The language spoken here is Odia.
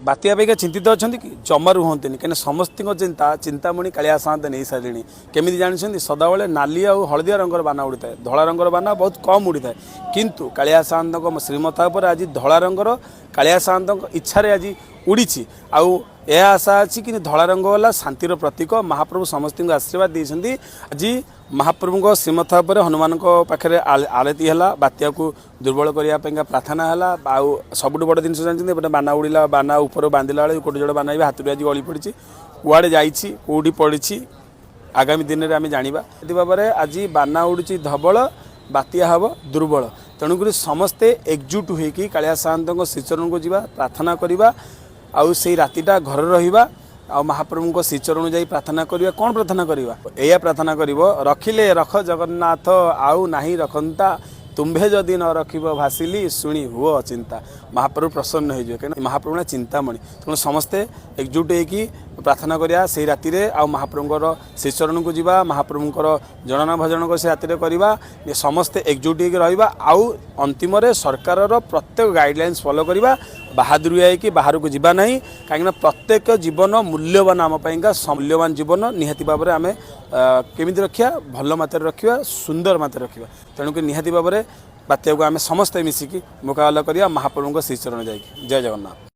ବାତ୍ୟା ପାଇଁକା ଚିନ୍ତିତ ଅଛନ୍ତି କି? ଜମାରୁ ହୁଅନ୍ତିନି, କାହିଁକିନା ସମସ୍ତଙ୍କ ଚିନ୍ତା ଚିନ୍ତାମଣି କାଳିଆ ସାଆନ୍ତ ନେଇସାରିଲେଣି। କେମିତି ଜାଣିଛନ୍ତି? ସଦାବେଳେ ନାଲି ଆଉ ହଳଦିଆ ରଙ୍ଗର ବାନା ଉଡ଼ିଥାଏ, ଧଳା ରଙ୍ଗର ବାନା ବହୁତ କମ୍ ଉଡ଼ିଥାଏ। କିନ୍ତୁ କାଳିଆ ସାଆନ୍ତଙ୍କ ଶ୍ରୀମଥା ଉପରେ ଆଜି ଧଳା ରଙ୍ଗର କାଳିଆ ସାଆନ୍ତଙ୍କ ଇଚ୍ଛାରେ ଆଜି ଉଡ଼ିଛି। ଆଉ ଏହା ଆଶା ଅଛି କି ଧଳା ରଙ୍ଗ ହେଲା ଶାନ୍ତିର ପ୍ରତୀକ। ମହାପ୍ରଭୁ ସମସ୍ତଙ୍କୁ ଆଶୀର୍ବାଦ ଦେଇଛନ୍ତି। ଆଜି ମହାପ୍ରଭୁଙ୍କ ଶ୍ରୀମଥା ଉପରେ ହନୁମାନଙ୍କ ପାଖରେ ଆଳତି ହେଲା, ବାତ୍ୟାକୁ ଦୁର୍ବଳ କରିବା ପାଇଁକା ପ୍ରାର୍ଥନା ହେଲା। ଆଉ ସବୁଠୁ ବଡ଼ ଜିନିଷ ଜାଣିଛନ୍ତି, ଏପଟେ ବାନା ଉଡ଼ିଲା, ବାନା ଉପରେ ବାନ୍ଧିଲା ବେଳେ ଗୋଟେ ଯୋଡ଼େ ବାନା ବି ହାତରୁ ଆଜି ଗଳି ପଡ଼ିଛି। କୁଆଡ଼େ ଯାଇଛି, କେଉଁଠି ପଡ଼ିଛି, ଆଗାମୀ ଦିନରେ ଆମେ ଜାଣିବା। ଏଥି ଭାବରେ ଆଜି ବାନା ଉଡ଼ୁଛି ଧବଳ, ବାତ୍ୟା ହେବ ଦୁର୍ବଳ। ତେଣୁକରି ସମସ୍ତେ ଏକଜୁଟ ହୋଇକି କାଳିଆ ସାଆନ୍ତଙ୍କ ଶ୍ରୀଚରଣକୁ ଯିବା, ପ୍ରାର୍ଥନା କରିବା ଆଉ ସେଇ ରାତିଟା ଘରେ ରହିବା ଆଉ ମହାପ୍ରଭୁଙ୍କ ଶ୍ରୀଚରଣ ଯାଇ ପ୍ରାର୍ଥନା କରିବା। କ'ଣ ପ୍ରାର୍ଥନା କରିବା? ଏଇଆ ପ୍ରାର୍ଥନା କରିବ, ରଖିଲେ ରଖ ଜଗନ୍ନାଥ, ଆଉ ନାହିଁ ରଖନ୍ତା, ତୁମ୍ଭେ ଯଦି ନ ରଖିବ ଭାସିଲି, ଶୁଣି ହୁଅ ଚିନ୍ତା। ମହାପ୍ରଭୁ ପ୍ରସନ୍ନ ହେଇଯିବେ, କାହିଁକିନା ମହାପ୍ରଭୁ ନା ଚିନ୍ତାମଣି। ତେଣୁ ସମସ୍ତେ ଏକଜୁଟ ହେଇକି ପ୍ରାର୍ଥନା କରିବା ସେଇ ରାତିରେ ଆଉ ମହାପ୍ରଭୁଙ୍କର ଶ୍ରୀଚରଣକୁ ଯିବା, ମହାପ୍ରଭୁଙ୍କର ଜନନ ଭଜନ ସେ ରାତିରେ କରିବା। ସମସ୍ତେ ଏକଜୁଟ ହେଇକି ରହିବା ଆଉ ଅନ୍ତିମରେ ସରକାରର ପ୍ରତ୍ୟେକ ଗାଇଡ଼ଲାଇନ୍ସ ଫଲୋ କରିବା। ବାହାଦୁରିଆ ହେଇକି ବାହାରକୁ ଯିବା ନାହିଁ, କାହିଁକିନା ପ୍ରତ୍ୟେକ ଜୀବନ ମୂଲ୍ୟବାନ ଆମ ପାଇଁକା। ମୂଲ୍ୟବାନ ଜୀବନ ନିହାତି ଭାବରେ ଆମେ କେମିତି ରଖିବା? ଭଲ ମାତ୍ରାରେ ରଖିବା, ସୁନ୍ଦର ମାତ୍ରାରେ ରଖିବା। ତେଣୁକରି ନିହାତି ଭାବରେ ବାତ୍ୟାକୁ ଆମେ ସମସ୍ତେ ମିଶିକି ମୁକାବିଲା କରିବା ମହାପ୍ରଭୁଙ୍କ ଶ୍ରୀଚରଣ ଯାଇକି। ଜୟ ଜଗନ୍ନାଥ।